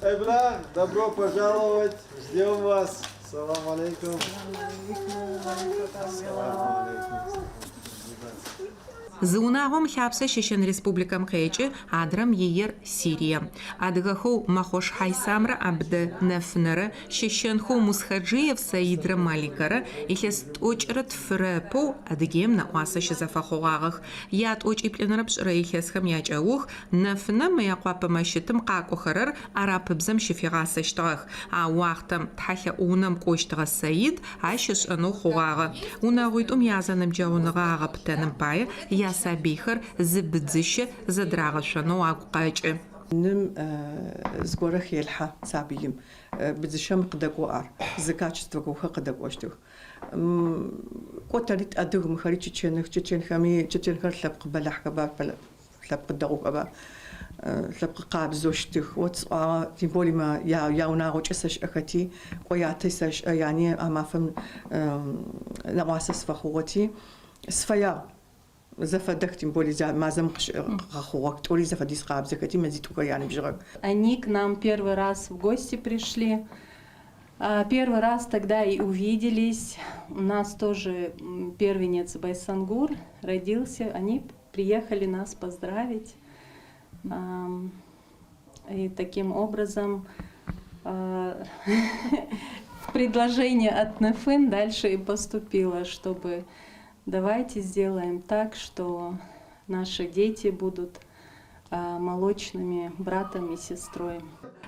Эбрах, добро пожаловать! Ждем вас! Салам алейкум! Салам алейкум! Зы унагъом ылъапсэ Щэщэн Республикэм къекӏы, адрэм иер Сирием. Адыгэхэу Мэхъош Хьайсамрэ Абдэ Нэфынэрэ, щэщэнхэу Мусхаджиев Саидрэ Маликэрэ илъэс тӏокӏырэ тфырэ ыпэу Адыгеим нэӏуасэ щызэфэхъугъагъэх. Ятӏокӏиплӏынэрэ пшӏырэ илъэсхэм якӏэух Нэфынэ Мыекъуапэ мэщытым къакӏохэрэр арапыбзэм щыфигъасэщтыгъэх. А уахътэм тхьэлъэӏу унэм кӏощтыгъэ Саид ащ ышӏэнэу хъугъагъэ. Унэгъуитӏум язэныбджэгъуныгъэ агъэпытэным пае ясабыйхэр зы быдзыщэ зэдырагъэшъонэу агу къэкӏы. Ным зыгорэ хелъхьэ сабыим, быдзыщэм къыдэкӏо ар, зы качествэ горэхэр къыдэкӏощтых. Кӏо тэри тыадыг, мыхэри чеченых, чеченхэми, чеченхэр лъэпкъ бэлахьхэба, лъэпкъ дэгъухэба, лъэпкъ къабзэу щытых. Вот сӏуагъэ, тем более мы яунагъокӏэ сэшӏэхэти, кӏо ятэ сэшӏэ, яни а мафэм нэӏуасэ сфэхъугъэти, сыфэягъ. Зэфэдэх, тем более зы мазэм къыщыгъэхъугъэх, тӏури зэфэдиз къабзэхэти, мэзитӏухэр яныбжьыгъэх. Они к нам первый раз в гости пришли. Первый раз тогда и увиделись. У нас тоже первенец Байсангур родился. Они приехали нас поздравить. И таким образом предложение от Нэфын дальше и поступило, чтобы давайте сделаем так, что наши дети будут молочными братом и сестрой.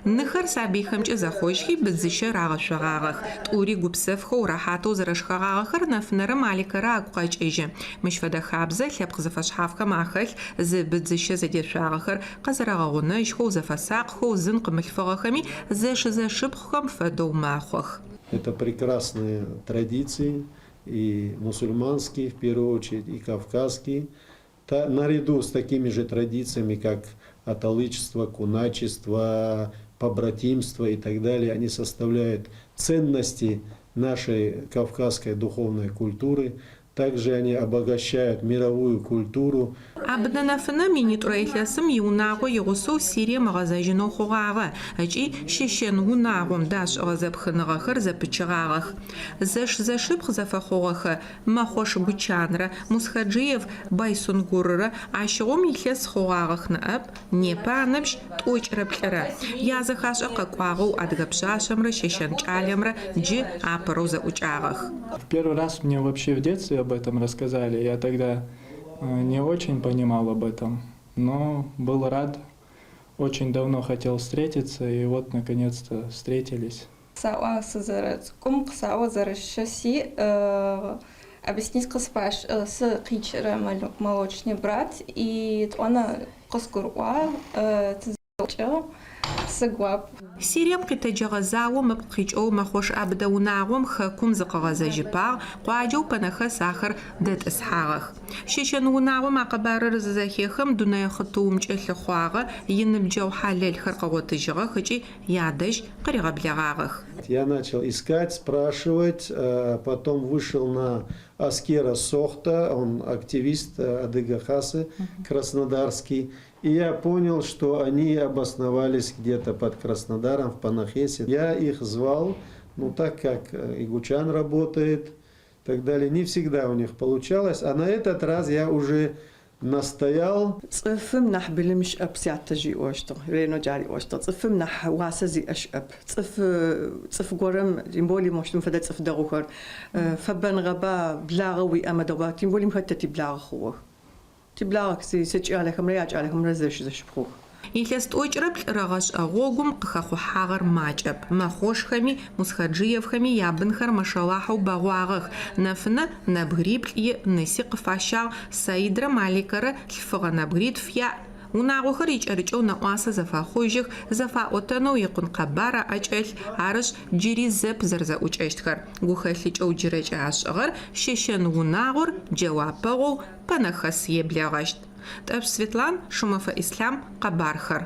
Ныхэр сабыйхэмкӏэ зэхъожьхи, быдзыщэ рагъэшъогъагъэх. Тӏури гупсэфхэу, рэхьатэу зэрэшхэгъагъэхэр Нэфынэрэ Маликэрэ агу къэкӏыжьы. Мыщ фэдэ хабзэ лъэпкъ зэфэшъхьафхэм ахэлъ, зы быдзыщэ зэдешъуагъэхэр къэзэрэгъэгъунэжьхэу, зэфэсакъхэу, зын къымылъфыгъэхэми зэш-зэшыпхъухэм фэдэу мэхъух. Это прекрасные традиции, и мусульманские, в первую очередь, и кавказские. Та, наряду с такими же традициями, как аталычество, куначество, побратимство и так далее, они составляют ценности нашей кавказской духовной культуры. Также они обогащают мировую культуру. Абыдэ Нэфынэ минитӏурэ илъэсым иунагъо игъусэу Сирием ыгъэзэжьынэу хъугъагъэ ыкӏи щэщэн унагъом дашӏыгъэ зэпхыныгъэхэр зэпычыгъагъэх. Зэш-зэшыпхъу зэфэхъугъэхэ Мэхъош Гучанрэ Мусхаджиев Байсунгуррэ ащыгъум илъэс хъугъагъэх ныӏэп, непэ аныбжь тӏокӏырэ плӏырэ. Язэхашӏэ къэкӏуагъэу адыгэ пшъашъэмрэ щэщэн кӏалэмрэ джы апэрэу зэӏукӏагъэх. В первый раз мне вообще в детстве об этом рассказали, я тогда не очень понимал об этом, но был рад, очень давно хотел встретиться, и вот наконец-то встретились. Къысаӏуагъ сызэрэцӏыкӏум, къысаӏо зэрэщэ си объяснить къысфашӏыгъ сы къикӏырэ молочный брат и етӏуанэ къысгурыӏуагъ тызэӏукӏыгъ сыгуап. Сирием къитэджэгъэ заом ыпкъ къикӏэу Мэхъош Абыдэ унагъом хэкум зыкъыгъэзэжьыпагъ, къуаджэу Пэнэхэс ахэр дэтӏысхьагъэх. Щэщэн унагъом а къэбарыр зызэхехым дунэе хъытыумкӏэ лъыхъуагъэ, иныбджэгъу хьалэлхэр къыгъотыжьыгъэх ыкӏи ядэжь къыригъэблэгъагъэх. Я начал искать, спрашивать, потом вышел на Аскера Сохта, он активист Адыгэ Хасы, краснодарский. И я понял, что они обосновались где-то под Краснодаром, в Панахесе. Я их звал, ну так как Игучан работает, так далее, не всегда у них получалось. А на этот раз я уже настоял. Цӏыфым нахь былым щыӏэп, сятэжъ ыӏощтыгъ, ренэу джар ыӏощтыгъ. Цӏыфым нахь уасэ зиӏэ щыӏэп. Цӏыф, цӏыф горэм, тем более мощтым фэдэ цӏыф дэгъухэр, фэбэныгъэба, благъэ уиӏэмэ дэгъуба, тем более мыхэр тэ тиблагъэ хъугъэх. Тиблагъэх, си, сикӏалэхэмрэ якӏалэхэмрэ зэш-зэшыпхъух. Илъэс тӏокӏырэ плӏырэ гъэшӏэ гъогум къыхэхъухьагъэр макӏэп. Мэхъошхэми, Мусхаджиевхэми ябынхэр мэшэлахьэу бэгъуагъэх. Нэфынэ нэбгыриплӏ иӏ, ныси къыфащагъ, Саидрэ Маликэрэ лъфыгъэ нэбгыритф яӏ. Унагъохэр икӏэрыкӏэу нэӏуасэ зэфэхъужьых, зэфаӏотэнэу икъун къэбар аӏэкӏэлъ, арышъ, джыри зэп зэрэзэӏукӏэщтхэр. Гухэлъыкӏэу джырэкӏэ ашӏыгъэр щэщэн унагъор джэуапэгъоу Пэнэхэс еблэгъэщт. Тӏэшъу Светлан, Шумэфэ Ислъам, Къэбархэр.